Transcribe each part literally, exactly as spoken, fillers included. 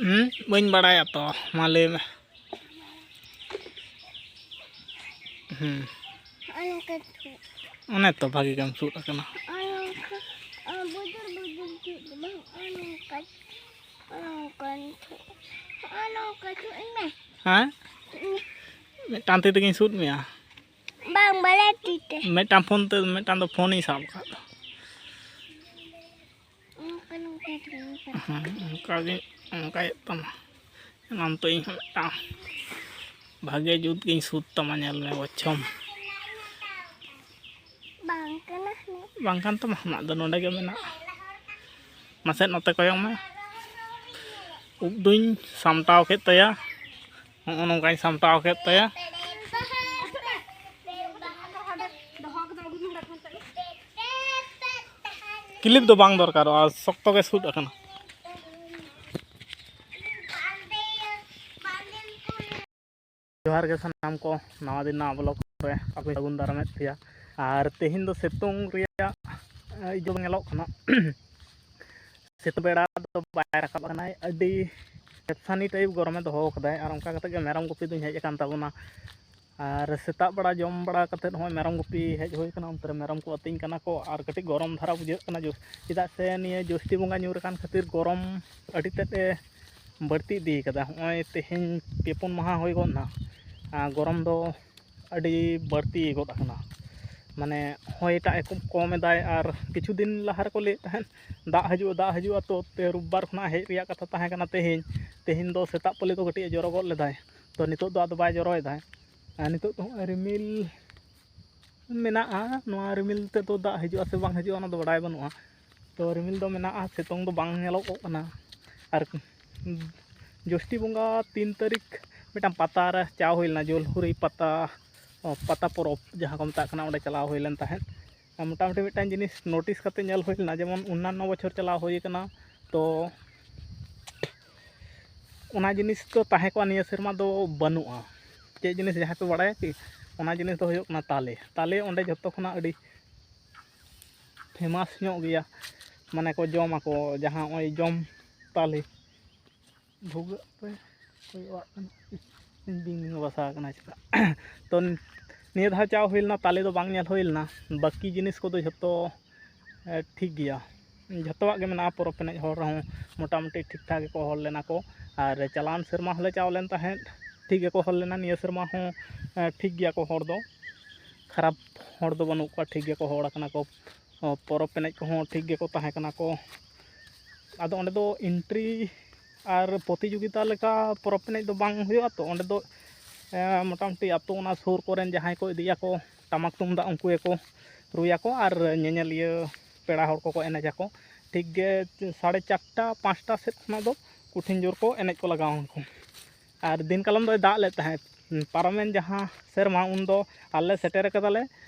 ᱦᱩᱸ, ᱵᱟᱹᱧ ᱵᱟᱲᱟᱭᱟ ᱛᱚ, ᱢᱟ ᱞᱟᱹᱭ ᱢᱮ᱾ ᱦᱩᱸ᱾ ᱦᱚᱸᱜᱼᱚ ᱱᱚᱝᱠᱟ ᱛᱷᱩ-, ᱚᱱᱮ ᱛᱚ ᱵᱷᱟᱜᱮ ᱜᱮᱢ ᱥᱩᱫ ᱟᱠᱟᱱᱟ᱾ ᱦᱚᱸᱜᱼᱚ ᱱᱚᱝᱠᱟ, ᱚ, ᱵᱩᱡᱩᱨ ᱵᱩᱡᱩᱨ ᱛᱷᱩ ᱫᱚ ᱵᱟᱝ, ᱦᱚᱸᱜᱼᱚ ᱱᱚᱝᱠᱟ, ᱦᱚᱸᱜᱼᱚ ᱱᱚᱝᱠᱟ ᱛᱷᱩ-, ᱦᱚᱸᱜᱼᱚ ᱱᱚᱝᱠᱟ ᱛᱷᱩ ᱢᱮ᱾ ᱦᱮᱸ? ᱢᱤᱫᱴᱟᱝ ᱛᱤ ᱛᱮᱜᱮᱧ ᱥᱩᱫ ᱢᱮᱭᱟ᱾ ᱵᱟᱝ, ᱵᱟᱞᱮ ᱛᱤ ᱛᱮ᱾ ᱢᱤᱫᱴᱟᱝ ᱯᱷᱳᱱ ᱛᱮ, ᱢᱤᱫᱴᱟᱝ ᱫᱚ ᱯᱷᱳᱱᱤᱧ ᱥᱟᱵ ᱟᱠᱟᱫ᱾ ᱚᱱᱠᱟ, ᱱᱚᱝᱠᱟ, ᱱᱚᱝᱠᱟ᱾ ᱦᱮᱸ, ᱚᱱᱠᱟ ᱜᱮ, ᱚᱱᱠᱟᱭᱮᱫ ᱛᱟᱢᱟ᱾ ᱮᱱᱟᱱ ᱛᱚ ᱤᱧ ᱦᱚᱸ ᱢᱤᱫᱴᱟᱝ ᱵᱷᱟᱜᱮ ᱡᱩᱛ ᱜᱤᱧ ᱥᱩᱫ ᱛᱟᱢᱟ, ᱧᱮᱞ ᱢᱮ ᱵᱚᱪᱷᱚᱢ᱾ ᱵᱟᱝ ᱠᱟᱱᱟ᱾ ᱵᱟᱝ ᱠᱟᱱ ᱛᱟᱢᱟ, ᱟᱢᱟᱜ ᱫᱚ ᱱᱚᱰᱮ ᱜᱮ ᱢᱮᱱᱟᱜᱼᱟ᱾ ᱢᱟᱥᱮ ᱱᱚᱛᱮ ᱠᱚᱭᱚᱜ ᱢᱮ᱾ ᱩᱵ ᱫᱩᱧ ᱥᱟᱢᱴᱟᱣ ᱠᱮᱫ ᱛᱟᱭᱟ, ᱱᱚᱜᱼᱚ ᱱᱚᱝᱠᱟᱧ ᱥᱟᱢᱴᱟᱣ ᱠᱮᱫ ᱛᱟᱭᱟ᱾ ᱠᱞᱤᱯ ᱫᱚ ᱵᱟᱝ ᱫᱚᱨᱠᱟᱨᱚᱜᱼᱟ, ᱥᱚᱠᱛᱚ ᱜᱮ ᱥᱩᱫ ᱟᱠᱟᱱᱟ᱾ ᱡᱚᱦᱟᱨ ᱜᱮ ᱥᱟᱱᱟᱢ ᱠᱚ, ᱱᱟᱣᱟ ᱫᱤᱱ ᱱᱟᱣᱟ ᱵᱞᱚᱜ ᱨᱮ ᱟᱯᱮ ᱥᱟᱹᱜᱩᱱ ᱫᱟᱨᱟᱢᱮᱫ ᱯᱮᱭᱟ᱾ ᱟᱨ ᱛᱮᱦᱮᱧ ᱫᱚ ᱥᱤᱛᱩᱝ ᱨᱮᱭᱟᱜ, ᱮ, ᱤᱭᱟᱹ ᱧᱮᱞᱚᱜ ᱠᱟᱱᱟ᱾ ᱥᱤᱛᱩᱝ ᱵᱮᱲᱟ ᱫᱚ ᱵᱟᱭ ᱨᱟᱠᱟᱵ ᱠᱟᱱᱟᱭ, ᱟᱹᱰᱤ ᱯᱷᱮᱯᱥᱟᱱᱤ ᱴᱟᱭᱤᱯ ᱜᱚᱨᱚᱢᱮ ᱫᱚᱦᱚ ᱠᱟᱫᱟᱭ᱾ ᱟᱨ ᱚᱱᱠᱟ ᱠᱟᱛᱮ ᱜᱮ ᱢᱮᱨᱚᱢ ᱜᱩᱯᱤ ᱫᱩᱧ ᱦᱮᱡ ᱟᱠᱟᱱ ᱛᱟᱵᱚᱱᱟ᱾ ᱟᱨ ᱥᱮᱛᱟᱜ ᱵᱮᱲᱟ ᱡᱚᱢ ᱵᱟᱲᱟ ᱠᱟᱛᱮᱫ ᱦᱚᱸᱜᱼᱚᱭ ᱢᱮᱨᱚᱢ ᱜᱩᱯᱤ ᱦᱮᱡ ᱦᱩᱭ ᱠᱟᱱᱟ, ᱚᱱᱛᱮ ᱨᱮ ᱢᱮᱨᱚᱢ ᱠᱚ ᱟᱹᱛᱤᱧ ᱠᱟᱱᱟ ᱠᱚ᱾ ᱟᱨ ᱠᱟᱹᱴᱤᱡ ᱜᱚᱨᱚᱢ ᱫᱷᱟᱨᱟ ᱵᱩᱡᱷᱟᱹᱜ ᱠᱟᱱᱟ, ᱡᱳᱥ-, ᱪᱮᱫᱟᱜ ᱥᱮ ᱱᱤᱭᱟᱹ ᱡᱳᱥᱴᱤ ᱵᱚᱸᱜᱟ ᱧᱩᱨ ᱟᱠᱟᱱ ᱠᱷᱟᱹᱛᱤᱨ ᱜᱚᱨᱚᱢ ᱟᱹᱰᱤ ᱛᱮᱫ ᱮ ᱵᱟᱹᱲᱛᱤ ᱤᱫᱤ ᱠᱟᱫᱟ᱾ ᱦᱚᱸᱜᱼᱚᱭ ᱛᱮᱦᱮᱧ ᱯᱮ ᱯᱩᱱ ᱢᱟᱦᱟ ᱦᱩᱭ ᱜᱚᱫ ᱱᱟ, ᱟᱨ ᱜᱚᱨᱚᱢ ᱫᱚ ᱟᱹᱰᱤ ᱵᱟᱹᱲᱛᱤ ᱜᱚᱫ ᱟᱠᱟᱱᱟ᱾ ᱢᱟᱱᱮ ᱦᱚᱭ ᱴᱟᱜ ᱮ ᱠᱚᱢ, ᱠᱚᱢ ᱮᱫᱟᱭ, ᱟᱨ ᱠᱤᱪᱷᱩ ᱫᱤᱱ ᱞᱟᱦᱟ ᱨᱮᱠᱚ ᱞᱟᱹᱭᱮᱫ ᱛᱟᱦᱮᱸᱫ ᱫᱟᱜ ᱦᱤᱡᱩᱜᱼᱟ, ᱫᱟᱜ ᱦᱤᱡᱩᱜᱼᱟ᱾ ᱛᱚ ᱛᱮ ᱨᱳᱵᱵᱟᱨ ᱠᱷᱚᱱᱟᱜ ᱦᱮᱡ ᱨᱮᱭᱟᱜ ᱠᱟᱛᱷᱟ ᱛᱟᱦᱮᱸ ᱠᱟᱱᱟ ᱛᱮᱦᱮᱧ, ᱛᱮᱦᱮᱧ ᱫᱚ ᱥᱮᱛᱟᱜ ᱯᱟᱹᱞᱤ ᱫᱚ ᱠᱟᱹᱴᱤᱡ ᱮ ᱡᱚᱨᱚ ᱜᱚᱫ ᱞᱮᱫᱟᱭ, ᱛᱚ ᱱᱤᱛᱚᱜ ᱫᱚ ᱟᱫᱚ ᱵᱟᱭ ᱡᱚᱨᱚᱭᱮᱫᱟᱭ᱾ ᱟᱨ ᱱᱤᱛᱚᱜ ᱫᱚ ᱦᱚᱸᱜᱼᱚᱭ ᱨᱤᱢᱤᱞ ᱢᱮᱱᱟᱜᱼᱟ, ᱱᱚᱣᱟ ᱨᱤᱢᱤᱞ ᱛᱮᱫᱚ ᱫᱟᱜ ᱦᱤᱡᱩᱜᱼᱟ ᱥᱮ ᱵᱟᱝ ᱦᱤᱡᱩᱜᱼᱟ ᱚᱱᱟ ᱫᱚ ᱵᱟᱲᱟᱭ ᱵᱟᱹᱱᱩᱜᱼᱟ᱾ ᱛᱚ ᱨᱤᱢᱤᱞ ᱫᱚ ᱢᱮᱱᱟᱜᱼᱟ, ᱥᱤᱛᱩᱝ ᱫᱚ ᱵᱟᱝ ᱧᱮᱞᱚᱜᱚᱜ ᱠᱟᱱᱟ᱾ ᱟᱨ ᱡᱳᱥᱴᱤ ᱵᱚᱸᱜᱟ ᱛᱤᱱ ᱛᱟᱹᱨᱤᱠᱷ ᱢᱤᱫᱴᱟᱝ ᱯᱟᱛᱟ ᱨᱮ ᱪᱟᱣ ᱦᱩᱭ ᱞᱮᱱᱟ, ᱡᱳᱞᱦᱩᱨᱤ ᱯᱟᱛᱟ, ᱚ, ᱯᱟᱛᱟ ᱯᱚᱨᱚᱵᱽ ᱡᱟᱦᱟᱸ ᱠᱚ ᱢᱮᱛᱟᱜ ᱠᱟᱱᱟ, ᱚᱸᱰᱮ ᱪᱟᱞᱟᱣ ᱦᱩᱭ ᱞᱮᱱ ᱛᱟᱦᱮᱸᱫ᱾ ᱟᱨ ᱢᱚᱴᱟᱢᱩᱴᱤ ᱢᱤᱫᱴᱟᱝ ᱡᱤᱱᱤᱥ ᱱᱳᱴᱤᱥ ᱠᱟᱛᱮ ᱧᱮᱞ ᱦᱩᱭ ᱞᱮᱱᱟ, ᱡᱮᱢᱚᱱ ᱚᱱᱱᱟᱱᱚ ᱵᱚᱪᱷᱚᱨ ᱪᱟᱞᱟᱣ ᱦᱩᱭ ᱠᱟᱱᱟ, ᱛᱚ ᱚᱱᱟ ᱡᱤᱱᱤᱥ ᱫᱚ ᱛᱟᱦᱮᱸ ᱠᱚᱜᱼᱟ, ᱱᱤᱭᱟᱹ ᱥᱮᱨᱢᱟ ᱫᱚ ᱵᱟᱹᱱᱩᱜᱼᱟ᱾ ᱪᱮᱫ ᱡᱤᱱᱤᱥ ᱡᱟᱦᱟᱸᱭ ᱯᱮ ᱵᱟᱲᱟᱭᱟ ᱠᱤ? ᱚᱱᱟ ᱡᱤᱱᱤᱥ ᱫᱚ ᱦᱩᱭᱩᱜ ᱠᱟᱱᱟ ᱛᱟᱞᱮ᱾ ᱛᱟᱞᱮ ᱚᱸᱰᱮ ᱡᱷᱚᱛᱚ ᱠᱷᱚᱱᱟᱜ ᱟᱹᱰᱤ ᱯᱷᱮᱢᱟᱥ ᱧᱚᱜ ᱜᱮᱭᱟ, ᱢᱟᱱᱮ ᱠᱚ ᱡᱚᱢ ᱟᱠᱚ, ᱡᱟᱦᱟᱸ ᱱᱚᱜᱼᱚᱭ ᱡᱚᱢ ᱛᱟᱞᱮ, ᱵᱷᱩᱜᱟᱹᱜ ᱯᱮ ᱠᱚᱭᱚᱜ ᱟᱜ ᱠᱟᱱᱟ᱾ ᱤᱧ ᱵᱤᱧ ᱵᱤᱧ ᱵᱟᱥᱟ ᱟᱠᱟᱱᱟ ᱪᱮᱫᱟᱜ? ᱛᱚ, ᱱᱤᱭᱟᱹ ᱫᱷᱟᱣ ᱪᱟᱣ ᱦᱩᱭ ᱞᱮᱱᱟ, ᱛᱟᱞᱮ ᱫᱚ ᱵᱟᱝ ᱧᱮᱞ ᱦᱩᱭ ᱞᱮᱱᱟ᱾ ᱵᱟᱹᱠᱤ ᱡᱤᱱᱤᱥ ᱠᱚᱫᱚ ᱡᱷᱚᱛᱚ, ᱮ, ᱴᱷᱤᱠ ᱜᱮᱭᱟ᱾ ᱡᱷᱚᱛᱚᱣᱟᱜ ᱜᱮ ᱢᱮᱱᱟᱜᱼᱟ᱾ ᱯᱚᱨᱚᱵᱽ ᱮᱱᱮᱡ ᱦᱚᱲ ᱨᱮᱦᱚᱸ ᱢᱚᱴᱟᱢᱩᱴᱤ ᱴᱷᱤᱠ ᱴᱷᱟᱠ ᱜᱮᱠᱚ ᱦᱚᱲ ᱞᱮᱱᱟ ᱠᱚ᱾ ᱟᱨ ᱪᱟᱞᱟᱣᱮᱱ ᱥᱮᱨᱢᱟ ᱦᱚᱸᱞᱮ ᱪᱟᱣ ᱞᱮᱱ ᱛᱟᱦᱮᱸᱫ, ᱴᱷᱤᱠ ᱜᱮᱠᱚ ᱦᱚᱲ ᱞᱮᱱᱟ᱾ ᱱᱤᱭᱟᱹ ᱥᱮᱨᱢᱟ ᱦᱚᱸ, ᱮ, ᱴᱷᱤᱠ ᱜᱮᱭᱟ ᱠᱚ ᱦᱚᱲ ᱫᱚ, ᱠᱷᱟᱨᱟᱯ ᱦᱚᱲ ᱫᱚ ᱵᱟᱹᱱᱩᱜ ᱠᱚᱣᱟ, ᱴᱷᱤᱠ ᱜᱮᱠᱚ ᱦᱚᱲ ᱟᱠᱟᱱᱟ ᱠᱚ᱾ ᱚ, ᱯᱚᱨᱚᱵᱽ ᱮᱱᱮᱡ ᱠᱚᱦᱚᱸ ᱴᱷᱤᱠ ᱜᱮᱠᱚ ᱛᱟᱦᱮᱸ ᱠᱟᱱᱟ ᱠᱚ᱾ ᱟᱫᱚ ᱚᱸᱰᱮ ᱫᱚ entry ᱟᱨ ᱯᱨᱚᱛᱤᱡᱳᱜᱤᱛᱟ ᱞᱮᱠᱟ ᱯᱚᱨᱚᱵᱽ ᱮᱱᱮᱡ ᱫᱚ ᱵᱟᱝ ᱦᱩᱭᱩᱜᱼᱟ ᱛᱚ᱾ ᱚᱸᱰᱮ ᱫᱚ, ᱮ, ᱢᱚᱴᱟᱢᱩᱴᱤ ᱟᱹᱛᱩ ᱚᱱᱟ ᱥᱩᱨ ᱠᱚᱨᱮᱱ ᱡᱟᱦᱟᱸᱭ ᱠᱚ ᱤᱫᱤᱭᱟᱠᱚ ᱴᱟᱢᱟᱠ ᱛᱩᱢᱫᱟᱜ, ᱩᱱᱠᱩ ᱜᱮᱠᱚ ᱨᱩᱭᱟᱠᱚ ᱟᱨ ᱧᱮᱧᱮᱞᱤᱭᱟᱹ ᱯᱮᱲᱟ ᱦᱚᱲ ᱠᱚᱠᱚ ᱮᱱᱮᱡᱟᱠᱚ᱾ ᱴᱷᱤᱠ ᱜᱮ ᱥᱟᱲᱮ ᱪᱟᱨᱴᱟ, ᱯᱟᱸᱪᱴᱟ ᱥᱮᱫ ᱠᱷᱚᱱᱟᱜ ᱫᱚ ᱠᱚᱴᱷᱤᱱ ᱡᱳᱨ ᱠᱚ ᱮᱱᱮᱡ ᱠᱚ ᱞᱟᱜᱟᱣ ᱟᱠᱚ᱾ ᱟᱨ ᱫᱤᱱ ᱠᱟᱞᱚᱢ ᱫᱚᱭ ᱫᱟᱜ ᱞᱮᱫ ᱛᱟᱦᱮᱸᱫ᱾ ᱯᱟᱨᱚᱢᱮᱱ ᱡᱟᱦᱟᱸ ᱥᱮᱨᱢᱟ, ᱩᱱ ᱫᱚ ᱟᱞᱮ ᱥᱮᱴᱮᱨ ᱠᱟᱫᱟᱞᱮ,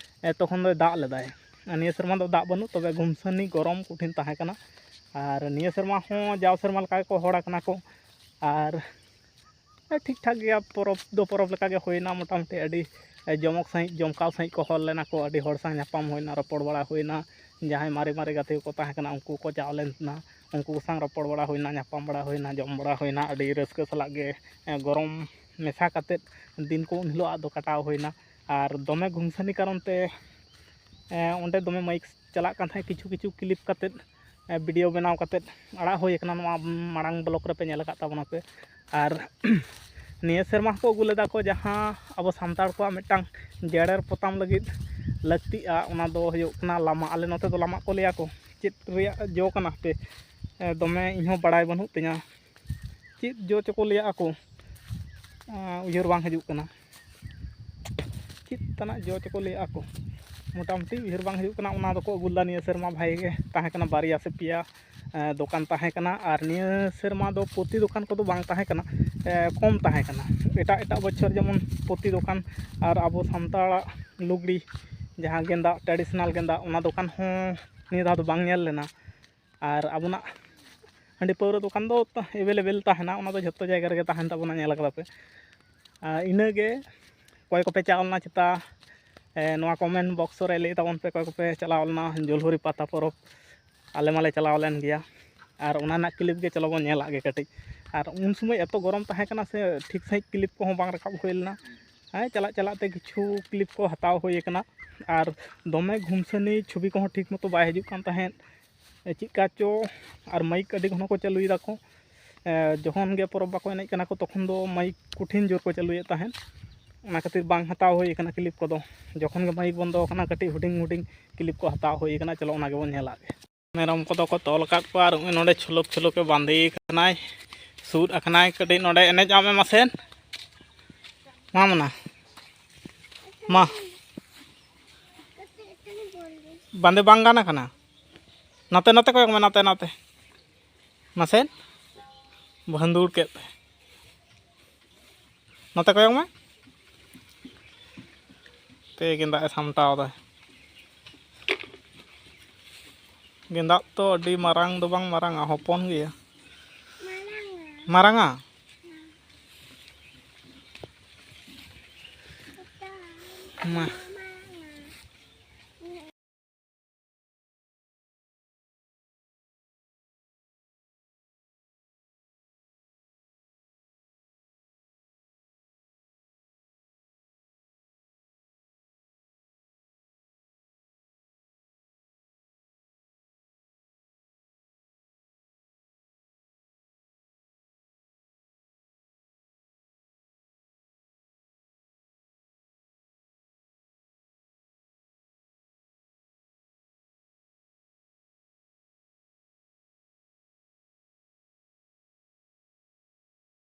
ᱮ, ᱛᱚᱠᱷᱚᱱ ᱫᱚᱭ ᱫᱟᱜ ᱞᱮᱫᱟᱭ᱾ ᱟᱨ ᱱᱤᱭᱟᱹ ᱥᱮᱨᱢᱟ ᱫᱚ ᱫᱟᱜ ᱵᱟᱹᱱᱩᱜ, ᱛᱚᱵᱮ ᱜᱩᱢᱥᱟᱹᱱᱤ ᱜᱚᱨᱚᱢ ᱠᱚᱴᱷᱤᱱ ᱛᱟᱦᱮᱸ ᱠᱟᱱᱟ᱾ ᱟᱨ ᱱᱤᱭᱟᱹ ᱥᱮᱨᱢᱟ ᱦᱚᱸ ᱡᱟᱣ ᱥᱮᱨᱢᱟ ᱞᱮᱠᱟ ᱜᱮᱠᱚ ᱦᱚᱲ ᱟᱠᱟᱱᱟ ᱠᱚ᱾ ᱟᱨ ᱴᱷᱤᱠ ᱴᱷᱟᱠ ᱜᱮᱭᱟ, ᱯᱚᱨᱚᱵᱽ ᱫᱚ ᱯᱚᱨᱚᱵᱽ ᱞᱮᱠᱟᱜᱮ ᱦᱩᱭᱱᱟ ᱢᱚᱴᱟᱢᱩᱴᱤ᱾ ᱟᱹᱰᱤ ᱡᱚᱢᱚᱠ ᱥᱟᱺᱦᱤᱡ, ᱡᱚᱢᱠᱟᱣ ᱥᱟᱺᱦᱤᱡ ᱠᱚ ᱦᱚᱲ ᱞᱮᱱᱟ ᱠᱚ᱾ ᱟᱹᱰᱤ ᱦᱚᱲ ᱥᱟᱶ ᱧᱟᱯᱟᱢ ᱦᱩᱭᱱᱟ, ᱨᱚᱯᱚᱲ ᱵᱟᱲᱟ ᱦᱩᱭᱱᱟ, ᱡᱟᱦᱟᱸᱭ ᱢᱟᱨᱮ ᱢᱟᱨᱮ ᱜᱟᱛᱮ ᱠᱚᱠᱚ ᱛᱟᱦᱮᱸ ᱠᱟᱱᱟ ᱩᱱᱠᱩ ᱠᱚ ᱪᱟᱣ ᱞᱮᱱᱟ, ᱩᱱᱠᱩ ᱠᱚ ᱥᱟᱶ ᱨᱚᱯᱚᱲ ᱵᱟᱲᱟ ᱦᱩᱭᱱᱟ, ᱧᱟᱯᱟᱢ ᱵᱟᱲᱟ ᱦᱩᱭᱱᱟ, ᱡᱚᱢ ᱵᱟᱲᱟ ᱦᱩᱭᱱᱟ᱾ ᱟᱹᱰᱤ ᱨᱟᱹᱥᱠᱟᱹ ᱥᱟᱞᱟᱜ ᱜᱮ, ᱮ, ᱜᱚᱨᱚᱢ ᱢᱮᱥᱟ ᱠᱟᱛᱮᱫ ᱫᱤᱱ ᱠᱚ ᱩᱱ ᱦᱤᱞᱳᱜ ᱟᱜ ᱫᱚ ᱠᱟᱴᱟᱣ ᱦᱩᱭᱱᱟ᱾ ᱟᱨ ᱫᱚᱢᱮ ᱜᱩᱢᱥᱟᱱᱤ ᱠᱟᱨᱚᱱ ᱛᱮ, ᱮ, ᱚᱸᱰᱮ ᱫᱚᱢᱮ ᱢᱟᱭᱤᱠ ᱪᱟᱞᱟᱜ ᱠᱟᱱ ᱛᱟᱦᱮᱸᱫ, ᱠᱤᱪᱷᱩ ᱠᱤᱪᱷᱩ ᱠᱞᱤᱯ ᱠᱟᱛᱮᱫ, ᱮ, ᱵᱷᱤᱰᱤᱭᱳ ᱵᱮᱱᱟᱣ ᱠᱟᱛᱮᱫ ᱟᱲᱟᱜ ᱦᱩᱭ ᱟᱠᱟᱱᱟ᱾ ᱱᱚᱣᱟ ᱢᱟᱲᱟᱝ ᱵᱞᱚᱜᱽ ᱨᱮᱯᱮ ᱧᱮᱞ ᱟᱠᱟᱫ ᱛᱟᱵᱚᱱᱟ ᱯᱮ᱾ ᱟᱨ ᱱᱤᱭᱟᱹ ᱥᱮᱨᱢᱟ ᱦᱚᱸᱠᱚ ᱟᱹᱜᱩ ᱞᱮᱫᱟ ᱠᱚ ᱡᱟᱦᱟᱸ ᱟᱵᱚ ᱥᱟᱱᱛᱟᱲ ᱠᱚᱣᱟᱜ ᱢᱤᱫᱴᱟᱝ ᱡᱮᱨᱮᱲ ᱯᱚᱛᱟᱢ ᱞᱟᱹᱜᱤᱫ ᱞᱟᱹᱠᱛᱤᱜᱼᱟ, ᱚᱱᱟ ᱫᱚ ᱦᱩᱭᱩᱜ ᱠᱟᱱᱟ ᱞᱟᱢᱟᱜ᱾ ᱟᱞᱮ ᱱᱚᱛᱮ ᱫᱚ ᱞᱟᱢᱟᱜ ᱠᱚ ᱞᱟᱹᱭᱟ ᱠᱚ᱾ ᱪᱮᱫ ᱨᱮᱭᱟᱜ ᱡᱚ ᱠᱟᱱᱟ ᱦᱟᱯᱮ, ᱮ, ᱫᱚᱢᱮ ᱤᱧᱦᱚᱸ ᱵᱟᱲᱟᱭ ᱵᱟᱹᱱᱩᱜ ᱛᱤᱧᱟᱹ᱾ ᱪᱮᱫ ᱡᱚ ᱪᱚᱠᱚ ᱞᱟᱹᱭᱟᱜᱼᱟ ᱠᱚ, ᱮ, ᱩᱭᱦᱟᱹᱨ ᱵᱟᱝ ᱦᱤᱡᱩᱜ ᱠᱟᱱᱟ᱾ ᱪᱮᱫ ᱛᱟᱱᱟᱜ ᱡᱚ ᱪᱚᱠᱚ ᱞᱟᱹᱭᱟᱜᱼᱟ ᱠᱚ, ᱢᱚᱴᱟᱢᱩᱴᱤ ᱩᱭᱦᱟᱹᱨ ᱵᱟᱝ ᱦᱤᱡᱩᱜ ᱠᱟᱱᱟ᱾ ᱚᱱᱟ ᱫᱚᱠᱚ ᱟᱹᱜᱩ ᱞᱮᱫᱟ ᱱᱤᱭᱟᱹ ᱥᱮᱨᱢᱟ, ᱵᱷᱟᱜᱮ ᱜᱮ ᱛᱟᱦᱮᱸ ᱠᱟᱱᱟ, ᱵᱟᱨᱭᱟ ᱥᱮ ᱯᱮᱭᱟ, ᱮ, ᱫᱚᱠᱟᱱ ᱛᱟᱦᱮᱸ ᱠᱟᱱᱟ᱾ ᱟᱨ ᱱᱤᱭᱟᱹ ᱥᱮᱨᱢᱟ ᱫᱚ ᱯᱨᱚᱛᱤ ᱫᱚᱠᱟᱱ ᱠᱚᱫᱚ ᱵᱟᱝ ᱛᱟᱦᱮᱸ ᱠᱟᱱᱟ, ᱮ, ᱠᱚᱢ ᱛᱟᱦᱮᱸ ᱠᱟᱱᱟ᱾ ᱮᱴᱟᱜ ᱮᱴᱟᱜ ᱵᱚᱪᱷᱚᱨ ᱡᱮᱢᱚᱱ ᱯᱨᱚᱛᱤ ᱫᱚᱠᱟᱱ, ᱟᱨ ᱟᱵᱚ ᱥᱟᱱᱛᱟᱲᱟᱜ ᱞᱩᱜᱽᱲᱤ, ᱡᱟᱦᱟᱸ ᱜᱮᱸᱫᱟᱜ, traditional ᱜᱮᱸᱫᱟᱜ, ᱚᱱᱟ ᱫᱚᱠᱟᱱ ᱦᱚᱸ ᱱᱤᱭᱟᱹ ᱫᱷᱟᱣ ᱫᱚ ᱵᱟᱝ ᱧᱮᱞ ᱞᱮᱱᱟ᱾ ᱟᱨ ᱟᱵᱚᱱᱟᱜ ᱦᱟᱺᱰᱤ ᱯᱟᱹᱣᱨᱟᱹ ᱫᱚᱠᱟᱱ ᱫᱚ available ᱛᱟᱦᱮᱱᱟ, ᱚᱱᱟ ᱫᱚ ᱡᱷᱚᱛᱚ ᱡᱟᱭᱜᱟ ᱨᱮᱜᱮ ᱛᱟᱦᱮᱱ ᱛᱟᱵᱚᱱᱟ, ᱧᱮᱞ ᱠᱟᱫᱟ ᱯᱮ᱾ ᱟᱨ ᱤᱱᱟᱹᱜᱮ, ᱚᱠᱚᱭ ᱠᱚᱯᱮ ᱪᱟᱞᱟᱣ ᱞᱮᱱᱟ ᱪᱮᱛᱟ, ᱮ, ᱱᱚᱣᱟ comment box ᱨᱮ ᱞᱟᱹᱭ ᱛᱟᱵᱚᱱ ᱯᱮ, ᱚᱠᱚᱭ ᱠᱚᱯᱮ ᱪᱟᱞᱟᱣ ᱞᱮᱱᱟ ᱡᱩᱞᱦᱩᱨᱤ ᱯᱟᱛᱟ ᱯᱚᱨᱚᱵᱽ᱾ ᱟᱞᱮ ᱢᱟᱞᱮ ᱪᱟᱞᱟᱣ ᱞᱮᱱ ᱜᱮᱭᱟ᱾ ᱟᱨ ᱚᱱᱟ ᱨᱮᱱᱟᱜ clip ᱜᱮ ᱪᱚᱞᱚ ᱵᱚᱱ ᱧᱮᱞᱟᱜ ᱜᱮ ᱠᱟᱹᱴᱤᱡ᱾ ᱟᱨ ᱩᱱ ᱥᱚᱢᱚᱭ ᱮᱛᱚ ᱜᱚᱨᱚᱢ ᱛᱟᱦᱮᱸ ᱠᱟᱱᱟ ᱥᱮ, ᱴᱷᱤᱠ ᱥᱟᱺᱦᱤᱡ ᱠᱞᱤᱯ ᱠᱚᱦᱚᱸ ᱵᱟᱝ ᱨᱟᱠᱟᱵ ᱦᱩᱭ ᱞᱮᱱᱟ᱾ ᱦᱮᱸ, ᱪᱟᱞᱟᱜ ᱪᱟᱞᱟᱜ ᱛᱮ ᱠᱤᱪᱷᱩ ᱠᱞᱤᱯ ᱠᱚ ᱦᱟᱛᱟᱣ ᱦᱩᱭ ᱟᱠᱟᱱᱟ᱾ ᱟᱨ ᱫᱚᱢᱮ ᱜᱷᱩᱢᱥᱟᱹᱱᱤ ᱪᱷᱚᱵᱤ ᱠᱚᱦᱚᱸ ᱴᱷᱤᱠ ᱢᱚᱛᱚ ᱵᱟᱭ ᱦᱤᱡᱩᱜ ᱠᱟᱱ ᱛᱟᱦᱮᱸᱫ᱾ ᱮ, ᱪᱮᱫᱠᱟ ᱪᱚ, ᱟᱨ ᱢᱟᱭᱤᱠ ᱟᱹᱰᱤ ᱜᱷᱚᱱᱚ ᱠᱚ ᱪᱟᱹᱞᱩᱭ ᱫᱟᱠᱚ᱾ ᱮ, ᱡᱚᱠᱷᱚᱱ ᱜᱮ ᱯᱚᱨᱚᱵᱽ ᱵᱟᱠᱚ ᱮᱱᱮᱡ ᱠᱟᱱᱟ ᱠᱚ, ᱛᱚᱠᱷᱚᱱ ᱫᱚ ᱢᱟᱭᱤᱠ ᱠᱚᱴᱷᱤᱱ ᱡᱳᱨ ᱠᱚ ᱪᱟᱹᱞᱩᱭᱮᱫ ᱛᱟᱦᱮᱸᱫ᱾ ᱚᱱᱟ ᱠᱷᱟᱹᱛᱤᱨ ᱵᱟᱝ ᱦᱟᱛᱟᱣ ᱦᱩᱭ ᱟᱠᱟᱱᱟ ᱠᱞᱤᱯ ᱠᱚᱫᱚ᱾ ᱡᱚᱠᱷᱚᱱ ᱜᱮ ᱢᱟᱭᱤᱠ ᱵᱚᱱᱫᱚ ᱟᱠᱟᱱᱟ, ᱠᱟᱹᱴᱤᱡ ᱦᱩᱰᱤᱧ ᱦᱩᱰᱤᱧ ᱠᱞᱤᱯ ᱠᱚ ᱦᱟᱛᱟᱣ ᱦᱩᱭ ᱟᱠᱟᱱᱟ᱾ ᱪᱚᱞᱚ, ᱚᱱᱟ ᱜᱮᱵᱚᱱ ᱧᱮᱞᱟᱜ ᱜᱮ᱾ ᱢᱮᱨᱚᱢ ᱠᱚᱫᱚ ᱠᱚ ᱛᱚᱞ ᱟᱠᱟᱫ ᱠᱚᱣᱟ ᱟᱨ ᱩᱱᱤ ᱱᱚᱰᱮ ᱪᱷᱩᱞᱩᱯ ᱪᱷᱩᱞᱩᱯ ᱮ ᱵᱟᱸᱫᱮ ᱠᱟᱱᱟᱭ, ᱥᱩᱫ ᱟᱠᱟᱱᱟᱭ᱾ ᱠᱟᱹᱴᱤᱡ ᱱᱚᱰᱮ ᱮᱱᱮᱡ ᱟᱜ ᱢᱮ ᱢᱟᱥᱮ᱾ ᱢᱟ ᱢᱟᱱᱟ, ᱢᱟ᱾ ᱵᱟᱸᱫᱮ ᱵᱟᱝ ᱜᱟᱱ ᱟᱠᱟᱱᱟ᱾ ᱱᱟᱛᱮ ᱱᱟᱛᱮ ᱠᱚᱭᱚᱜ ᱢᱮ, ᱱᱟᱛᱮ ᱱᱟᱛᱮ᱾ ᱢᱟᱥᱮ, ᱵᱷᱟᱹᱱᱫᱩᱲ ᱠᱮᱫ ᱛᱮ᱾ ᱱᱚᱛᱮ ᱠᱚᱭᱚᱜ ᱢᱮ᱾ ᱛᱮ ᱜᱮᱸᱫᱟᱜ ᱮ ᱥᱟᱢᱴᱟᱣ ᱫᱟ᱾ ᱜᱮᱸᱫᱟᱜ ᱛᱚ ᱟᱹᱰᱤ ᱢᱟᱨᱟᱝ ᱫᱚ ᱵᱟᱝ ᱢᱟᱨᱟᱝᱟ, ᱦᱚᱯᱚᱱ ᱜᱮᱭᱟ᱾ ᱢᱟᱨᱟᱝᱟ? ᱢᱟ᱾